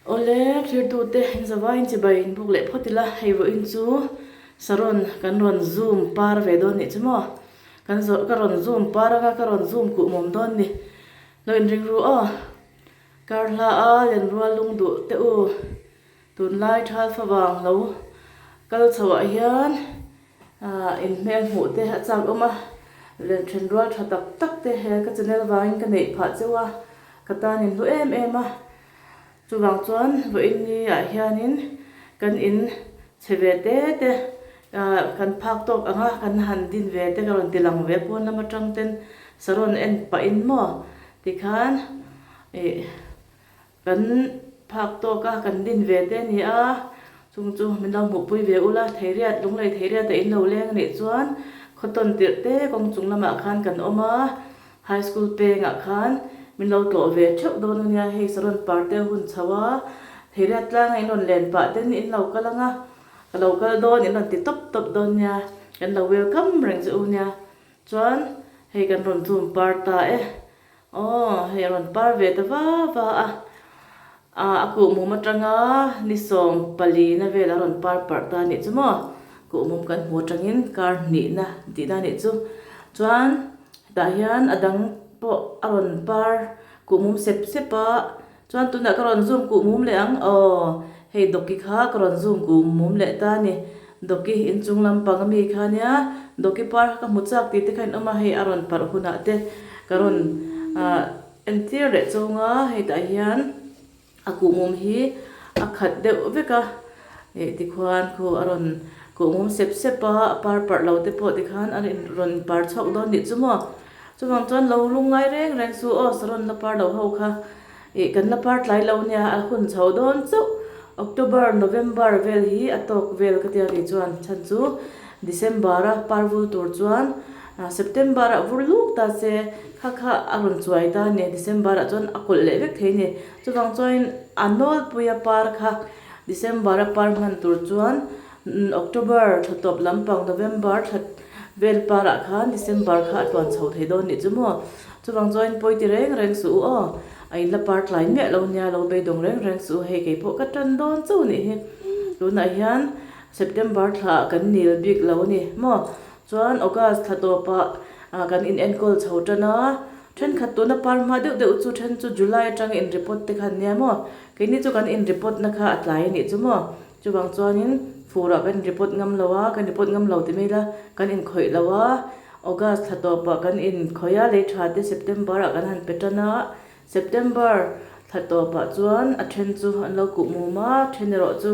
Awle, thirtute in zavaiin chibai in buk leh phawt ila, hei vawiin chu Saron kan rawn zoom par ve dawn nih chu maw? Kan zawh ka rawn zoom par anga ka rawn zoom kuh mawm dawn ni. Lo inring ru aw. Kar hla a lenrual lung duh teh u. Tunlai thal favang lo kal chho ah hian ah in hmel hmuh te a chak awm a, len then rual tha tak tak te he ka channel vangin ka neih phah cheu a, ka tan in hlu em em a. Chuvang chuan vawiin ni ah hianin kan in chhe ve te te ah kan phak tawk ang a, kan han din ve te ka rawn ti lang ve pawn lam atang ten saron en pah in maw tikhan ih Kan phak tawk a, kan din ve te a ni a, chung chu min lo hmuhpui ve ula, Theiriat, Lunglei Theiriat a in lo leng a nih chuan Khawtawn tirh te kawng chung lamah khan kan awm a, High School pengah khan min lo tlawh ve theuh dawn a nia, hei Saron Parte hun chho a, Theiriat tlanga in rawn len pah ten in lo kal ang a, ka lo kal dawn in rawn ti tawp tawp dawn nia, kan lo welcome reng che u nia, chuan hei kan rawn zoom par ta e. Aw, hei a rawn par ve ta va va a, ah a kuhmum atanga ni 14 na vel a rawn par parh ta anih chu maw, kuhmum kan hmu atangin kar hnihna tihna anih chu. Chuan hetah hian a dang pawh a rawn par kuhmum sep sep a, Chuan tunah ka rawn zoom kuh mum leh ang aw, hei Doki kha ka rawn zoom kuh mum leh ta a ni. Doki inchung lampang ami kha nia, Doki par kha ka hmu chak tih te kha in awm a, hei a rawn parh hunah te ka rawn ah entir leh chawng a, hei tah hian a kuh mum hi a khat deuh vek a, ih tikhuan khu a rawn kuh mum sep sep a, a par parh lo te pawh tikhan a rawn par chhuak dawn nih chu maw. Chuvang chuan lo lung ngai reng reng su aw, saron la par lo ho kha ih kan la par tlai lo nia, a hun chho dawn chauh. October, November vel hi a tawk vel ka tia kei chuan chhan chu December a par vul tur chuan September ah vur luk ta se kha kha a rawn chuai ta a ni, December ah chuan a kawlh leh vek thei a ni. Chuvang chuan a nawlpui a par kha December a par hman tur chuan October thla tawp lampang November thla vel parah khan December kha a tluan chho thei dawn nih chu maw? Chuvang chuan pawi ti reng reng suh u aw, a in la par tlai miah lo nia, lo beidawng reng reng suh u, hei kei pawh ka tan dawn chauh nih hi. Tunah hian September thla ah kan nil bik lo a ni maw? Chuan August thla tawpah kan in enkawl chho tan a, thenkhat tuna par hma deuh deuh chu then chu July atanga in report te kha an nia maw? Keini chu kan in report na kha a tlai a nih chu maw? Chuvang chuanin furah kan report ngam lo a, kan report ngam lo ti mai ila, kan inkhawih lo a, August thla tawpah kan inkhawih a, lei tha te September ah kan han pe tan a, September thla tawpah chuan a then chu an lo kuh mum a, then erawh chu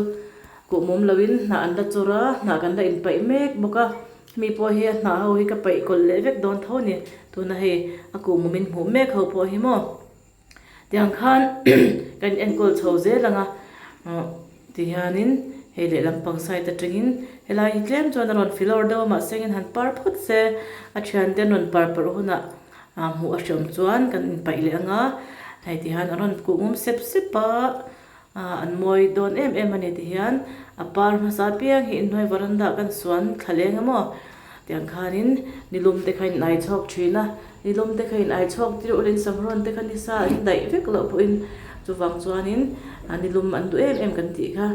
kuh mum loin hnah an la chawr a, hnah kan la inpaih mek bawk a, hemi pawh hi a hnah ho hi ka paih kawlh leh vek dawn tho a ni, tuna hei a kuh mum in hmuh mek ho pawh hi maw. Tiang khan kan enkawl chho zel ang a, tihianin hei lehlam pang side atangin helai hi tlem chuan a rawn filawr deuh a mahse engin han par phawt se a thiante an rawn par parh hunah hmuh a hreawm chuan kan inpaih leh ang a, hei tihian a rawn kuh ngum sep sep a. Ah an mawi dawn em em a ni ti hian a par hmasa apiang hi inhnuai varanda ah kan suan thla leng emaw tiang khanin nilum te kha in ai chhawk thin a, nilum te kha in ai chhawk tir ulin samrawn te kha nisa an daih vek loh pawhin chuvang chuanin nilum an duh em em kan tih kha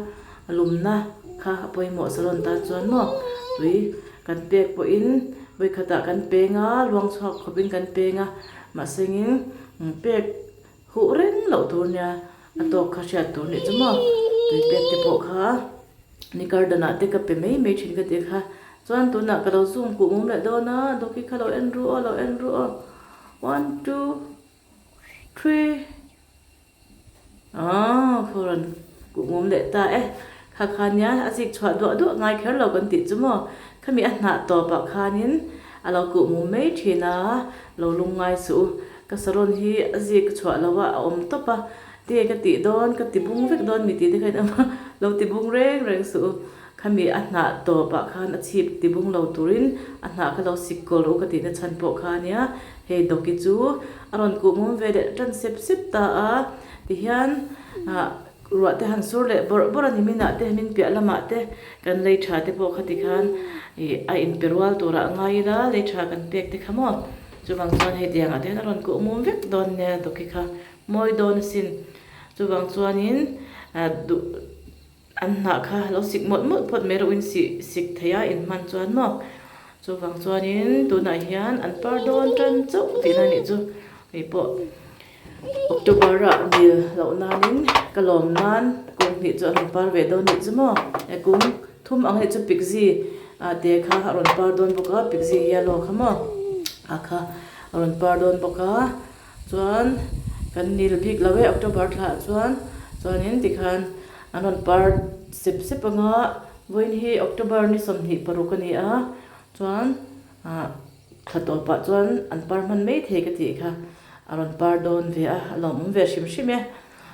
a lumna kha a pawimawh saron tan chuan maw tui kan pek pawhin vawikhatah kan peng a luang chhuak khawpin kan peng a mahsengin pek Huh reng loh tur nia, a tawk kha hriat tur nih chu maw? Tui pek te pawh kha ni garden ah te ka pe mai mai thin ka ti kha. Chuan tunah ka lo zoom kuh mum leh dawn a, dawki kha lo en ru aw, lo en ru aw. One, two, three. Aw, khu rawn kuh mum leh ta e. Kha kha nia a zik chhuah duah duah ngai kher lo kan tih chu maw? Khami a hnah tawpah khanin a lo kuh mum mai thin a, lo lung ngai suh u. Ka saron hi a zik chhuah lo a, a awm tawp a, tinge ka tih dawn, ka ti bung vek dawn mi tih te kha in awm a, lo ti bung reng reng suh u. Khami a hnah tawpah khan a chhip ti bung lo turin a hnah kha lo sik kawl rawh u ka tihna chhan pawh kha ania, hei dawki chu a rawn kuh mum ve leh tan sep sep ta a, tihian ah Ruah te han sur leh bawrh bawrh a ni minah te min piah lamah te kan lei tha te pawh khati khan ih a inpe rual turah a ngai ila lei tha kan pek te kha maw chuvang chuan hei tiangah te hian a rawn kuh mum vek dawn nia dawki kha mawi dawn asin chuvang chuanin Duh an hnah kha lo sik mawlh mawlh phawt mai rawh in sih sik thei a in hman chuan maw. Chuvang chuanin tunah hian an par dawn tan chauh tihna a nih chu. Hei pawh October ah nil loh nanin ka lawm nan kum hnih chu a rawn par ve dawn nih chu maw. He kum thum ang hi chu pikzi ah te kha a rawn par dawn bawk a, pikzi yellow kha maw a kha a rawn par dawn bawk a. Chuan kan nil bik lo e October thla ah chuan chuanin tikhan an rawn par sep sep anga vawiin hi October ni 26 a ni a chuan ah thla tawpah chuan an par hman mai thei ka tih kha a rawn par dawn ve a a lawmawm ve hrim hrim e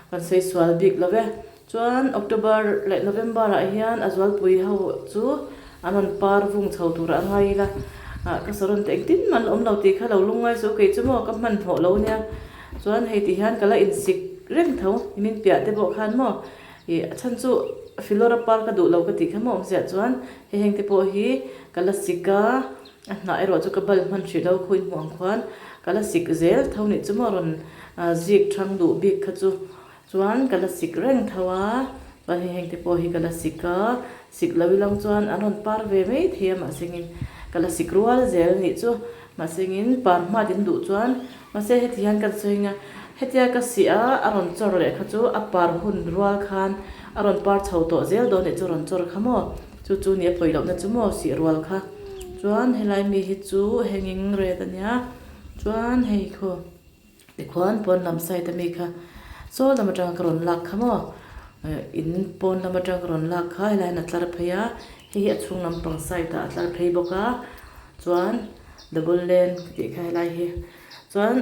kan sawi sual bik lo e chuan October leh November ah hian a zualpui ho chu an rawn par vung chho tur a ngai ila ah ka sawn te engtin mah an awm lo tih kha lo lungngai suh kei chu maw ka hmanhmawh lo nia chuan hei ti hian ka la insik reng tho min piah te pawh khan maw ih a chhan chu Filawra par ka duh lo ka tih kha maw awmzia chuan hei heng te pawh hi ka la sik a a hnah erawh chu ka bal hman hrih lo khawi hmuh ang khuan ka la sik zel tho nih chu maw rawn zik thang duh bik kha chu. Chuan ka la sik reng tho a, chuan hei heng te pawh hi ka la sik a, sik lo ilang chuan an rawn par ve mai thei a mahsengin ka la sik rual zel nih chu, mahsengin par hmat in duh chuan mahse heti hian kan sawi anga hetia ka sih a a rawn chawr leh kha chu a par hun rual khan a rawn par chho tawh zel dawn nih chu a rawn chawr kha maw chu chu nia pawi lohna chu maw sih rual kha chuan helai mi hi chu hanging red ania chuan hei khaw. Tikhuan pawn lam side a mi kha saw lam atanga ka rawn lak kha maw in pawn lam atanga ka rawn lak kha helai hian a tlar phei a hei hi a chhung lampang side ah a tlar phei bawk a chuan double lane ka tih kha helai hi chuan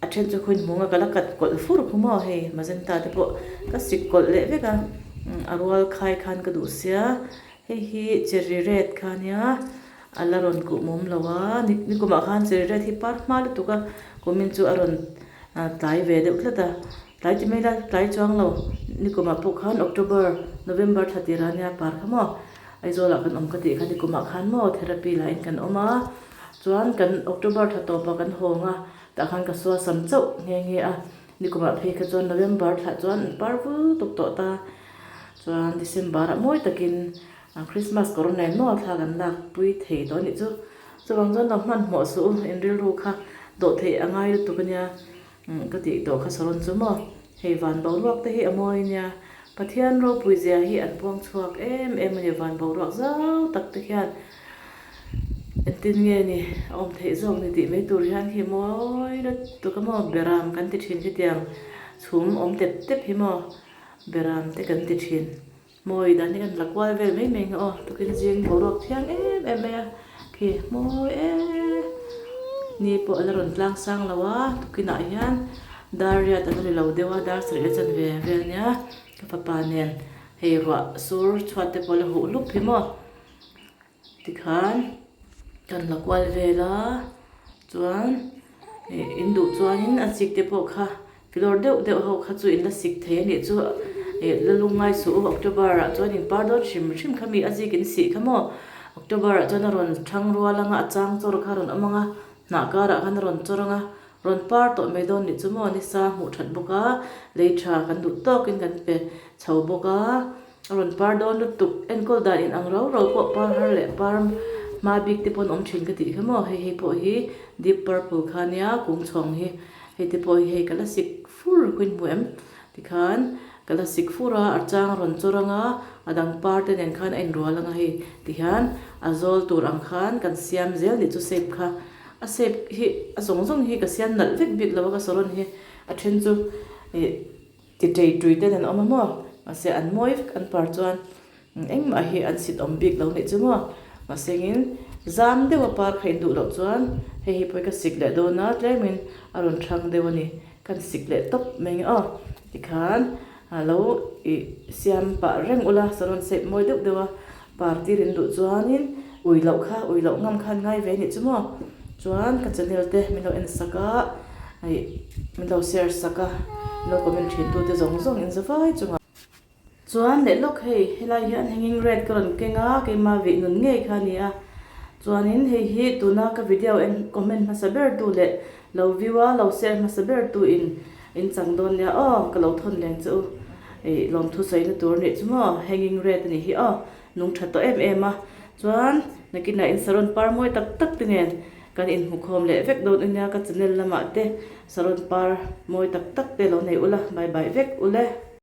a then chu khawi hmung a ka la cut kawlh fur khu maw hei magenta te pawh ka sik kawlh leh vek a a rual khai khan ka duh sia hei hi cherry red kha ania. A la rawn kuh mum lo a, nikumah khan cherry red hi par hma lutuk a, kumin chu a rawn tlai ve deuh tlat a, tlai ti mai la tlai chuang lo, nikumah pawh khan October, November thla tirah ania par kha maw, Aizawlah kan awm ka tih kha nikumah khan maw therapy lah in kan awm a, chuan kan October thla tawpah kan hawng a, tah khan ka sual sam chauh nghe nghe a, nikumah phei kha chuan November thlah chuan an par vul tuk tawh ta, chuan December ah mawi takin. An Christmas kawr nen maw thla kan lak pui thei tawh anih chu. Chuvang chuan lo hmanhmawh suh u, in rilru kha dawh theih a ngai lutuk ania ka tih tawh kha sawn chu maw. Hei van boruak te hi a mawi ania, Pathian ropui zia hi an puang chhuak em em a ni van boruak zau tak te khian engtin nge ni a awm theih zawk ni tih mai tur hian khi mawi lutuk a maw beram kan ti thin khitiang chhum awm tep tep hi maw beram te kan ti thin. Mawi dan hi kan la kual vel mai mai ang aw, tukin zing boruak thiang em em mai a, khi mawi e ni pawh a la rawn tlang sang lo a, tukinah hian dar riat a la ni lo deuh a, dar sarih a chan ve vel nia ka fapa nen hei ruah sur chhuat te pawh a la huh hlup hi maw. Tikhan kan la kual vel a, chuan ih in duh chuanin a sik te pawh kha filawr deuh deuh ho kha chu in la sik thei a nih chu ih la lungngai suh u October ah chuan in par dawn hrim hrim kha mi a zik in sih kha maw October ah chuan a rawn thang rual anga a chang chawr kha a rawn awm anga hnah karah khan a rawn chawr anga rawn par tawh mai dawn nih chu maw nisa hmuh that bawk a lei tha kan duh tawkin kan pe chho bawk a. A rawn par dawn lutuk, enkawl dan in ang rau rau pawh par har leh par hma bik te pawn awm thin ka tih kha maw, hei hei pawh hi deep purple kha nia kung chhawng hi, hei te pawh hi hei ka la sik fur ka inhmu em tikhan ka la sik fur a, a chang a rawn chawr anga a dang par te nen khan a inrual anga hei tihian a zawl tur ang khan kan siam zel nih chu shape kha, a shape hi a zawng zawng hi ka siam nalh vek bik lo a ka saron hi a then chu ih. Ti tei tui ten an awm a maw? Mahse an mawi vek an par chuan engmah hi an sit awm bik lo nih chu maw? Mahse engin zam deuh a par kha in duh loh chuan hei hi pawh hi ka sik leh dawn a tlemin a rawn thang deuh a ni. Kan sik leh tawp mai nge aw. Tikhan lo ih siam pah reng ula saron shape mawi deuh deuh a par tir in duh chuanin ui loh kha ui loh ngam khan ngai ve nih chu maw? Chuan ka channel te min lo en sak a ih min lo share sak a min lo comment thin tu te zawng zawng in za vai chungah. Chuan leh lawk hei helai hian hanging red ka rawn keng a keimah vih nun ngei kha a ni a chuanin hei hi tuna ka video en comment hmasa ber tu leh lo view a lo share hmasa ber tu in in chang dawn nia aw ka lo thawn leng che u. Ih lawmthu sawi na tur a nih chu maw hanging red a nih hi aw nung tha tawh em em a chuan nakinah in saron par mawi tak tak te nen kan inhmukhawm leh vek dawn ania ka channel lamah te saron par mawi tak tak te lo nei ula bye bye vek ule.